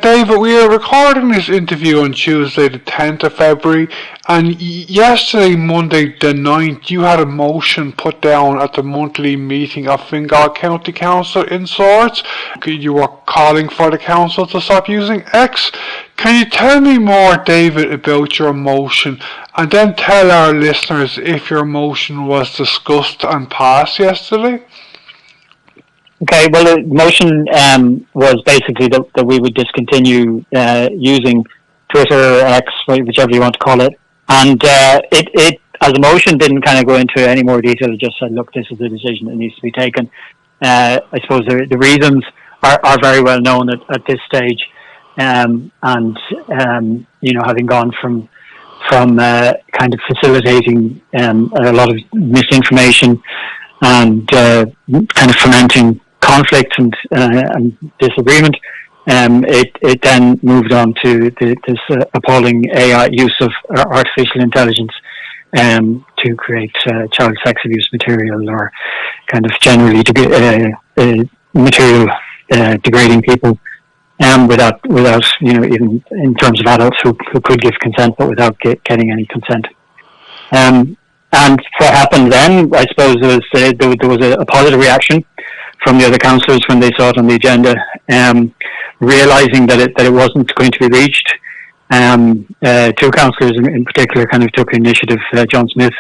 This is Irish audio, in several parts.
David, we are recording this interview on Tuesday the 10th of February and yesterday, Monday the 9th, you had a motion put down at the monthly meeting of Fingal County Council in Swords. You were calling for the council to stop using X. Can you tell me more, David, about your motion and then tell our listeners if your motion was discussed and passed yesterday? Okay, well, the motion um, was basically that, that we would discontinue uh, using Twitter, X, whichever you want to call it. And uh, it, it, as a motion, didn't kind of go into any more detail. It just said, look, this is the decision that needs to be taken. Uh, I suppose the, the reasons are, are very well known at, at this stage. Um, and, um, you know, having gone from from uh, kind of facilitating um, a lot of misinformation and uh, kind of fermenting conflict and, uh, and disagreement, um, it, it then moved on to the, this uh, appalling AI use of artificial intelligence um, to create uh, child sex abuse material or kind of generally to, uh, uh, material uh, degrading people um, without, without you know, even in terms of adults who, who could give consent, but without get, getting any consent. Um, and what happened then, I suppose, was uh, there, there was a, a positive reaction from the other councillors when they saw it on the agenda, um, realising that it, that it wasn't going to be reached. Um, uh, two councillors in, in particular kind of took initiative, uh, John Smith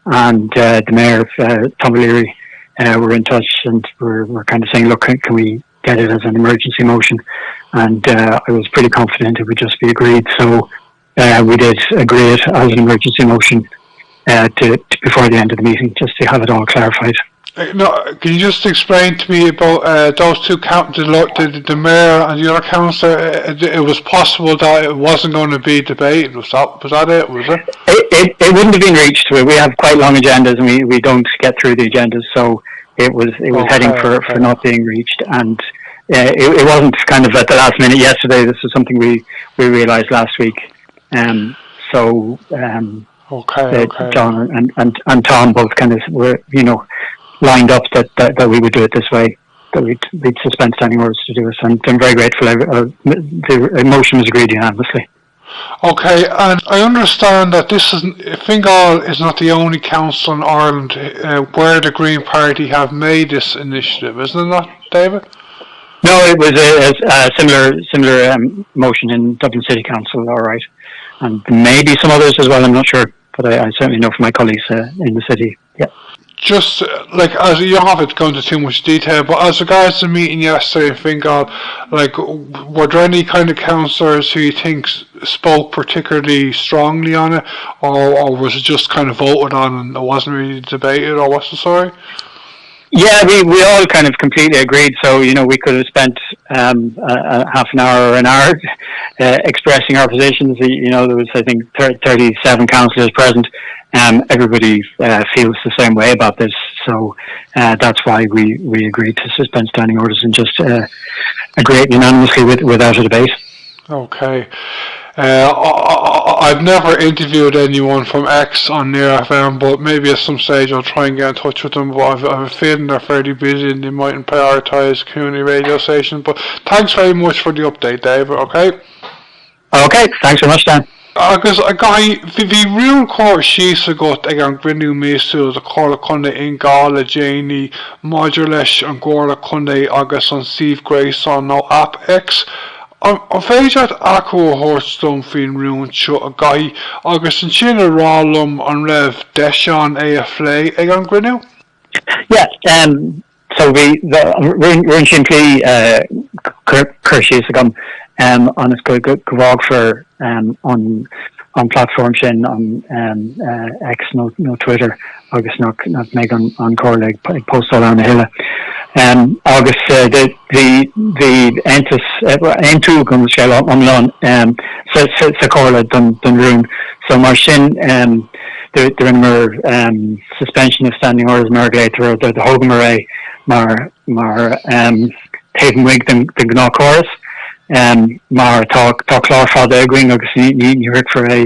and uh, the mayor, of, uh, Tom O'Leary, uh, were in touch and were, were kind of saying, look, can, can we get it as an emergency motion? And uh, I was pretty confident it would just be agreed. So uh, we did agree it as an emergency motion uh, to, to before the end of the meeting, just to have it all clarified. Uh, no, can you just explain to me about uh, those two count the, the, the mayor and the other councillor? Uh, it, it was possible that it wasn't going to be debated. Was that was that it? Was it? It, it, it wouldn't have been reached. We have quite long agendas, and we, we don't get through the agendas. So it was it was okay, heading for, okay. for not being reached, and uh, it, it wasn't kind of at the last minute yesterday. This was something we we realised last week. Um, so um, okay, okay. John and, and, and Tom both kind of were, you know, lined up that, that, that we would do it this way, that we'd, we'd suspend standing orders to do it. And I'm very grateful. I, uh, the motion was agreed unanimously. Okay, and I understand that this is Fingal is not the only council in Ireland uh, where the Green Party have made this initiative, isn't it not, David? No, it was a, a, a similar similar um, motion in Dublin City Council, all right, and maybe some others as well. I'm not sure, but I, I certainly know from my colleagues uh, in the city. Yeah. Just uh, like as you don't have to go into too much detail, but as regards the meeting yesterday in Fingal, like were there any kind of councillors who you think spoke particularly strongly on it, or, or was it just kind of voted on and it wasn't really debated, or what's the story? Yeah, we, we all kind of completely agreed. So, you know, we could have spent um, a, a half an hour or an hour uh, expressing our positions. You know, there was, I think, 37 councillors present. Um, everybody uh, feels the same way about this. So uh, that's why we, we agreed to suspend standing orders and just uh, agree it unanimously with, without a debate. Okay. Uh, I, I've never interviewed anyone from X on Near FM, but maybe at some stage I'll try and get in touch with them. But I've, I've a feeling they're fairly busy and they mightn't prioritise community radio stations. But thanks very much for the update, David. Okay. Okay, thanks very much, Dan. Agus a Dhaithí, bhí rún curtha síos agat ag an gcruinniú míosúil de Chomhairle Contae Fhine Gall le déanaí maidir leis an gComhairle Contae agus an suíomh gréasáin nó aip X. An féidir leat achoimre a thabhairt dom faoin rún seo, a Dhaithí, agus ansin a rá liom an raibh deis ann é a phlé ag an gcruinniú? Yeah, um, so bhí rún simplí uh, curtha síos agam um, ionas go, go, go bhfágfar um, an, an platform sin an um, uh, X nó, nó Twitter agus nach, nach mbeidh an, an Chomhairle ag, ag postáil ann a thuilleadh. Um, agus uh, bhí, bhí aontas, uh, aontú go sé iomlán um, sa, sa, sa Chomhairle don, don rún. So mar sin um, do rinneamar um, suspension of standing orders mar a ghlaotar do thógamar é mar, mar um, taobh amuigh den, den ghnáthchóras. Um, mar tá, tá clár fada againn agus ní, ní, ní shroichfear é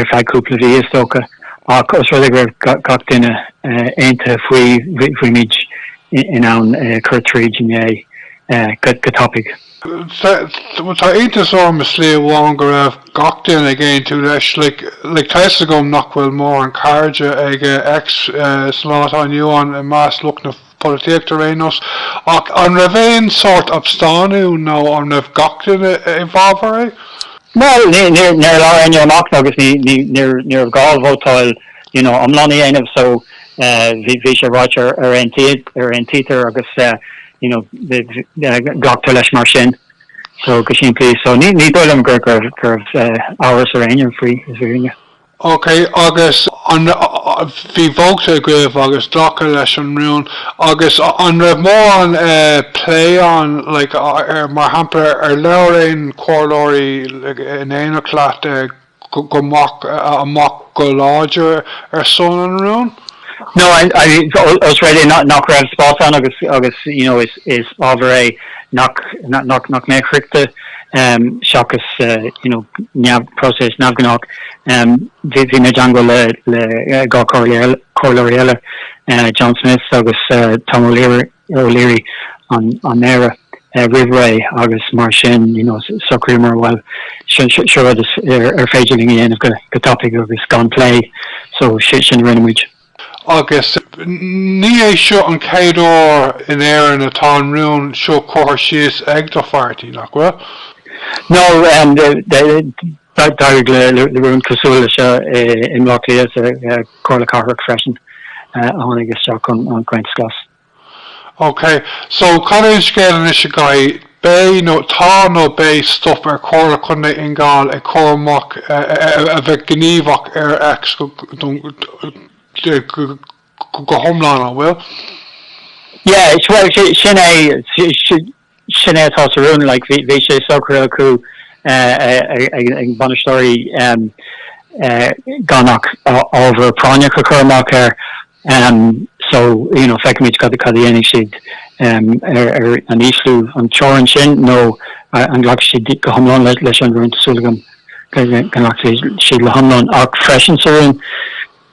ar feadh cúpla mhí is dócha. Ach os rud é go raibh gach duine uh, aontaithe faoi, bhí muid in ann uh, cur tríd inné. go tapaidh. Tá iontas orm i slí amháin go raibh gach duine ag aontú leis. Like, tá fhios agam nach bhfuil mórán cairde ag X sa lá atá inniu ann i measc lucht na polaitíochta ar aon nós, ach an raibh aon sórt abstáiniú nó an raibh gach duine i bhfabhar é? Bhuel, níor labhair éinne amach agus ní raibh gá vótáil you know iomlán a dhéanamh so bhí sé ráite ar aontaítear agus you know glactar leis mar sin so go simplí so ní dóigh liom go raibh amhras ar éinne faoi i bhfírinne. Ok agus an bhí vóta agaibh agus glacadh leis an rún agus an raibh mórán plé ann like ar mar shampla ar labhair aon chomhairleoirí in éineacht leat go amach amach go láidir ar son an rúin? No, os rud é nach raibh spás ann agus agus you know is is ábhar é nach nach nach mbeadh sroichte seachas you know neamh próiseas neamhghnách bhí bhí mé i dteangmháil le le 2 comhairleoirí eile John Smith agus Tom O'Leary O'Leary an Méara roimh ré agus mar sin you know socraíomar bhuel seo rud ar féidir linn a dhéanamh go tapaidh agus gan plé so sin a rinne muid. Agus ní hé seo an chéad uair in Éirinn atá an rún seo curtha síos ag do pháirtí, nach bhfuil? No, d'éirigh le rún cosúil le seo i mBleá Cliath sa Chomhairle Cathrach freisin a tháinig isteach ón Chomhaontas Glas. Ok, so cad é an scéal anois a Dhaithí? Beidh nó tá nó beidh stop ar Chomhairle Contae Fhine Gall ag cur amach a bheith gníomhach ar X go hiomlán, an bhfuil? Yeah, well sin é, Sin é atá sa rún, like, bhí sé socraithe acu ag bainisteoirí gan ach ábhar práinneach a chur amach air so, you know, feicfimid cad a dhéanfaidh siad ar an ísliú, an teorainn sin nó an nglacfaidh siad go hiomlán leis an rún, tá súil agam go nglacfaidh siad le hiomlán ach freisin sa rún.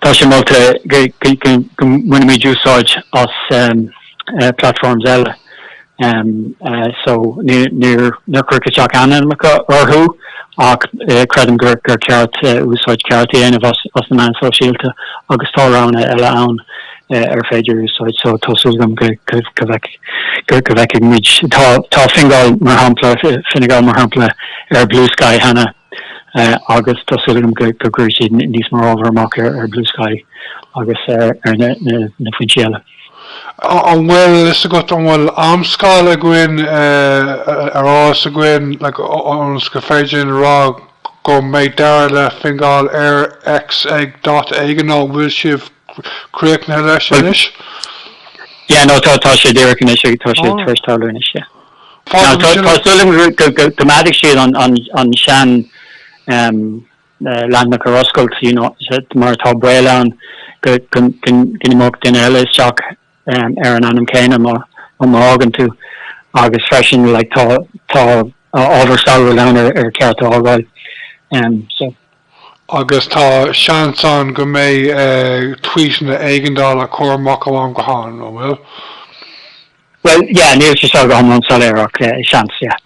Tá sé molta go mbainfimid úsáid as platforms eile so níor cuireadh isteach ainmneacha orthu ach creidim gur ceart úsáid ceart a dhéanamh as na meáin sóisialta agus tá roghanna eile ann ar féidir úsáid so tá súil agam go bhfeicfidh muid. Tá Fingal mar shampla, Fine Gall mar shampla ar Bluesky cheana. agus tá súil agam go gcuirfidh siad níos mó ábhar amach ar Bluesky agus ar na foinsí eile. An bhfuil fhios agat an bhfuil amscála againn ar eolas againn like ionas gur féidir linn a rá go mbeidh deireadh le Fine Gall ar X ag dáta éigin nó an bhfuil sibh críochnaithe leis anois? Yeah no tá tá sé díreach anois tá sé tar éis tarlú anois yeah. Tá súil agam go gcoimeádfaidh siad an sean leathanach ar oscailt, you know, mar tá baol ann go n-imeodh duine eile isteach ar an ainm céanna má fhágann tú. Agus freisin like tá tá ábhar sainiúil ann ar cheart a fhágáil. So. Agus tá seans ann go mbeidh tweetanna éigeandála curtha amach ó am go ham, an bhfuil? Bhuel, yeah, níl sé seo go hiomlán soiléir ach seans, yeah.